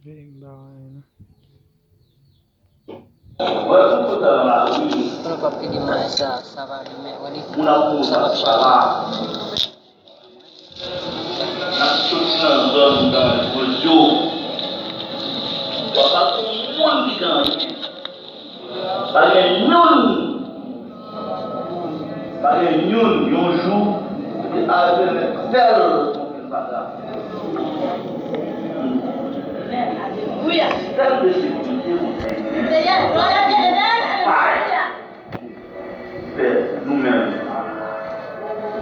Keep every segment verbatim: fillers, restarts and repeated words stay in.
Veye m ba anyen non. Wè, tout kote nan lari, moun ap mouri ak bala. N ap soti nan zòn danjre yo. W ap pa konn moun ki gen anyen. Pa gen youn. Pa gen youn, yon jou, ki al fè l yon pil bagay. Sistèm de sekirite ou genyen, pa fè nou menm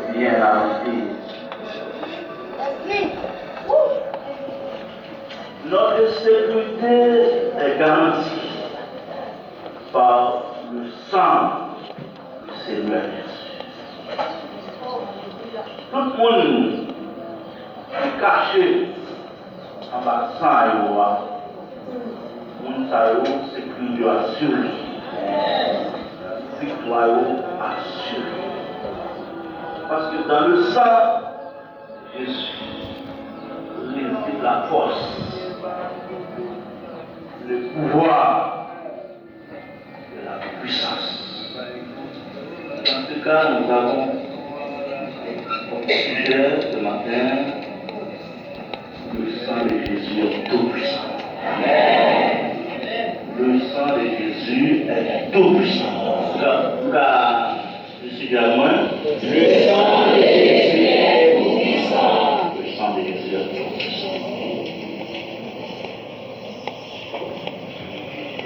byen nan peyi. Notre sécurité est garantie par le sang du Seigneur Jésus. Tout moun ki kache anba san yo a, moun sa yo, sekirite yo asire. Viktwa yo asire. Paske dans le sang, Jésus, réside la force, le pouvoir et la puissance. Dans ce cas, nous avons comme sujet ce matin, le sang de Jésus est tout-puissant. Le sang de Jésus est tout-puissant. Ou ka, ou ka, Jezi a mwen. Le sang de Jésus est tout-puissant. Le sang de Jésus est tout-puissant.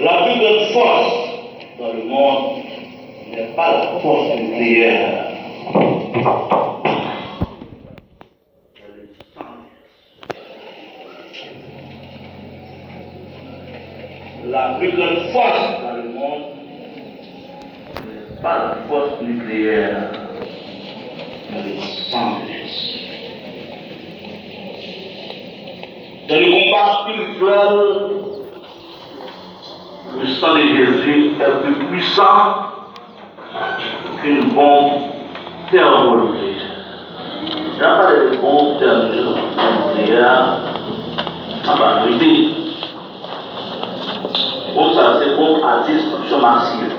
La plus grande force dans le monde n'est pas la force nucléaire. La plus grande force dans le monde n'est pas la force nucléaire, mais le sang de Jésus. Dans le combat spirituel, le sang de Jésus est plus puissant qu'une bombe thermonucléaire. Lè n ap pale de bonm tèmonikleè, an verite, bonm sa a se bonm a destriksyon masiv.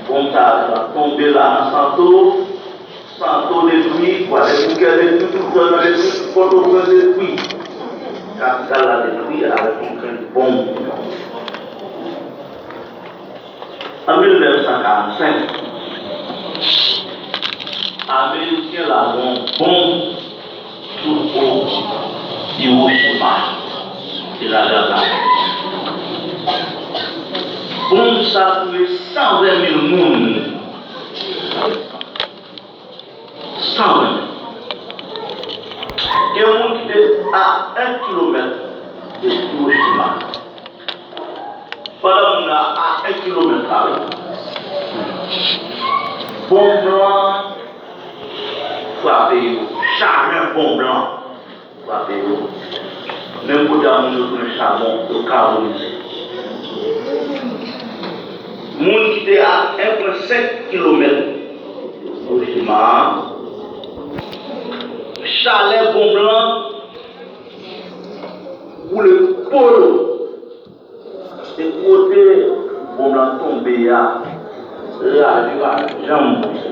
Bonm sa a va tonbe la nan Santo, Santo detwi, Kwadèboukè detwi, tout zòn nan detwi, tout Pòtoprens detwi. Kapital la detwi avèk yon grenn bonm. An mil nèf san karannsenk, Ameriken lage yon bonm sou Hiroshima e Nagasaki. Bonm sa touye san ven mil moun. San ven mil. Gen moun ki te a en kilomèt de Hiroshima. Pandan moun nan a en kilomèt la, wi, bonm lan frape yo. Chalè bonm lan frape yo. Menm kote a moun yo tounen chabon, yo karbonize. Moun ki te a en pwen senk kilomèt Hiroshima a, chalè bonm lan boule po yo. E kote bonm lan tonbe a, raje pa janm bouche.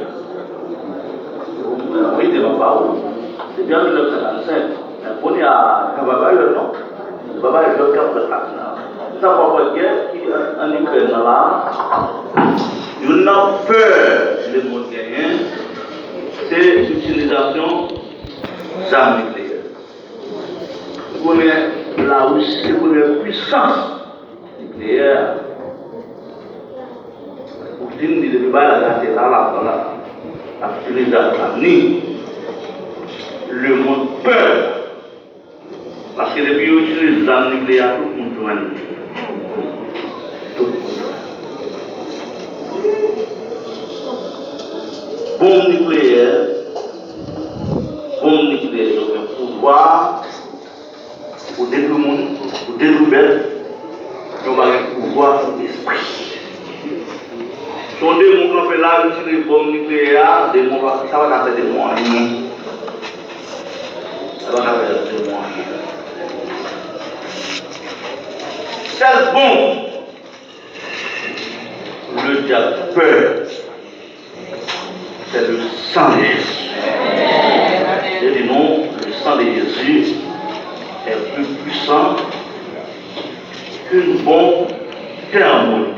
Mwen rete nan pawòl. Depi an mil nèf san karannsenk, men kounye a, sa pa bay lòt non. Sa pa bay lòt k ap fèt la. Sa pa fè gè ki ann Ikrèn nan la. Youn nan pè lemonn genyen, se itilizasyon zam nikleyè. Ou konnen Larisi se premye pwisans nikleyè. Putin li depi bagay la gate la, la, la, la, l ap itilize zam li. Lemonn pè. Paske depi yo itilize zam nikleyè, tout moun jwenn li. Tout moun jwenn li. Bonm nikleyè, bonm nikleyè yo gen pouvwa pou detwi moun, pou detwi bèt, yo pa gen pouvwa sou espri. Si yon demon kanpe la, yo tire bonm nikleyè a, demon pa, sa pa ka fè demon anyen. Sa pa ka fè demon anyen. Sèl bon, le diable peur, c'est le sang de Jésus. J'ai dit non, le sang de Jésus est plus puissant qu'une bombe thermonucléaire.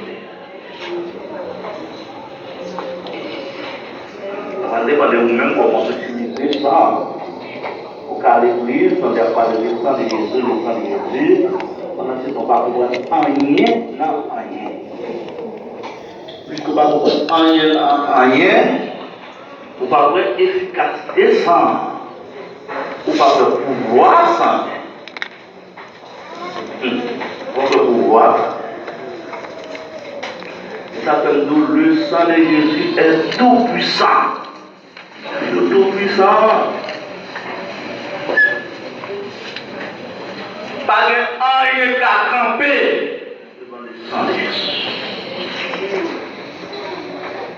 Sa va depann de ou menm kòman w itilize sa. Ou ka al legliz, tande y ap pale de san de Jezi, de san de Jezi. Pandan se tan, ou pa konprann anyen nan anyen. Piske ou pa konprann anyen nan anyen, ou pa wè efikasite san an. Ou pa wè pouvwa san an. Hmm. Kontre pouvwa. E sa fè m di w, le sang de Jésus est tout puissant. Li tout puissant. Pa gen anyen k ka kanpe devan le sang de Jésus.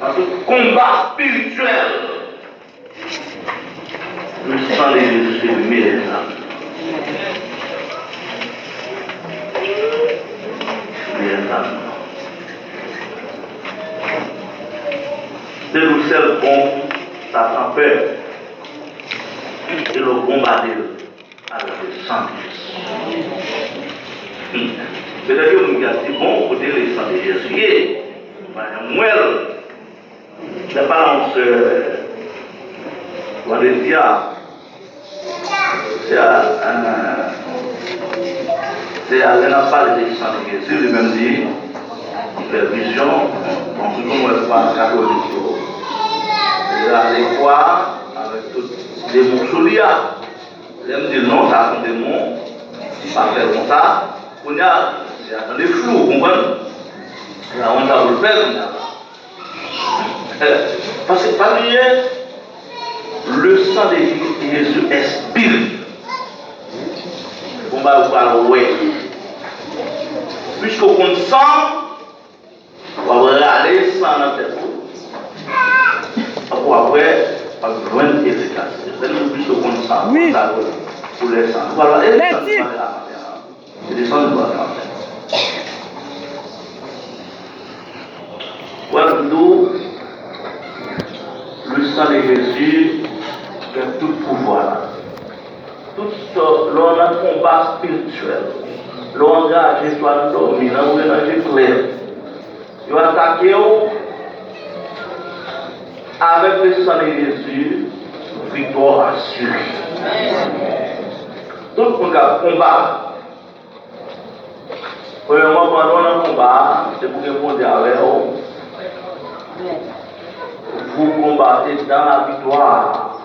Paske konba espirityèl, le sang de Jésus se meyè zam. Meyè zam. Se nou sèl bon Satan pè. E lè w bonbade l avèk le sang de Jésus. Hmm. Petèt gen moun ki ap di, bon, kote le sang de Jésus ye? M pa janm wè l. Lè pa yon sè vandredi a, sè a, sè a lè n ap pale de san de Jezi, li menm li, li fè vizyon, bon, tout moun wè pa katolik yo. Li rale kwa avèk tout demon sou li a. Lè m di l non, sa se yon demon, pa fè l konsa. Kounye a, sè a tande flou, ou konprann? Li pa konn sa pou l fè kounye a la. Paske pa bliye, le sang de Jésus est spirit. Bon, ba ou pral wè. Piske w konn san, w ap rale san nan tèt ou. Apre w ap wè, w ap jwenn efikasite. Lè nou piske w konn san, w konn sa koulè san. Nou pral wè, e sa nou pral la maten an. Se desann nou pral fè. Wè m di w, le sang de Jésus gen tout pouvwa la. Tout sa, lè w nan konba espirityèl, lè w angaje, swa nan dòmi, nan ranje klè, yo atake w, avèk le sang de Jésus, viktwa w asire. Tout moun k ap konba, premyèman, pandan w nan konba a, se pou gen Bondye avè w. Vous combattez dans la victoire,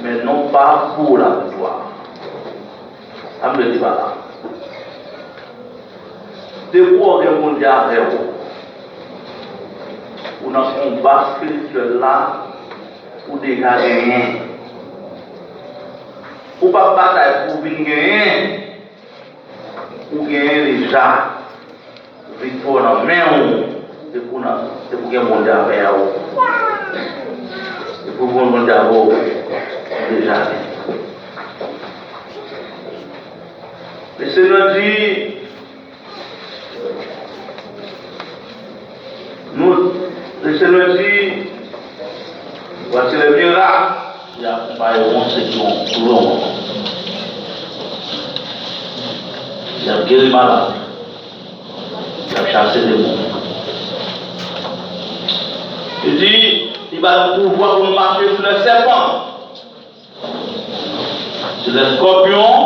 mais non pas pour la victoire. Sa m vle di pa la. Depi w gen Bondye avè w, ou nan konba espirityèl la, ou deja genyen. Ou p ap batay pou w vin genyen. Ou genyen deja. Viktwa nan men w. Depi w nan, depi w gen Bondye avè w. Depi w gen Bondye avè w, ou deja genyen. Le Senyè di, nou, le Senyè di, voici les miracles. Y ap konpaye yon sekrè yon tou yon. Y ap geri malad. Y ap chase demon. Li di, li ba nou pouvwa pou nou mache sou lè sèpan, sou lè skòpyon,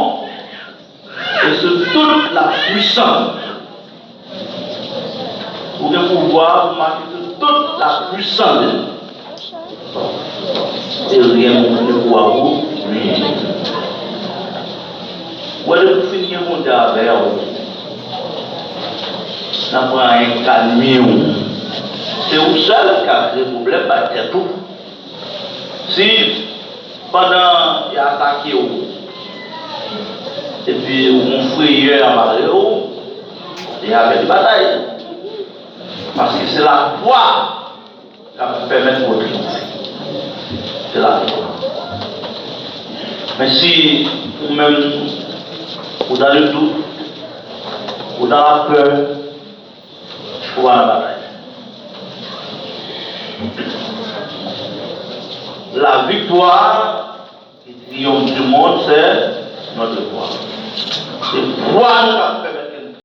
e sou tout la pwisans. Ou gen pouvwa pou mache sou tout la pwisans de Dye. E ryen pou gen pouvwa pou nwi. Ou wè, depi w fin gen Bondye avè w, nan pran anyen k ka nwi w. Se ou sèl k ap kreye pwoblèm bay tèt ou. Si pandan y atake w, epi yon frayè anba w, w deja pèdi batay. Paske se lafwa k ap pèmèt ou triyonfe. Se lafwa. Men si ou menm, ou dans le doute, ou Dans la peur, ou pa nan batay. La victoire et triomphe du monde, c'est notre foi. Se fwa nou k ap pèmèt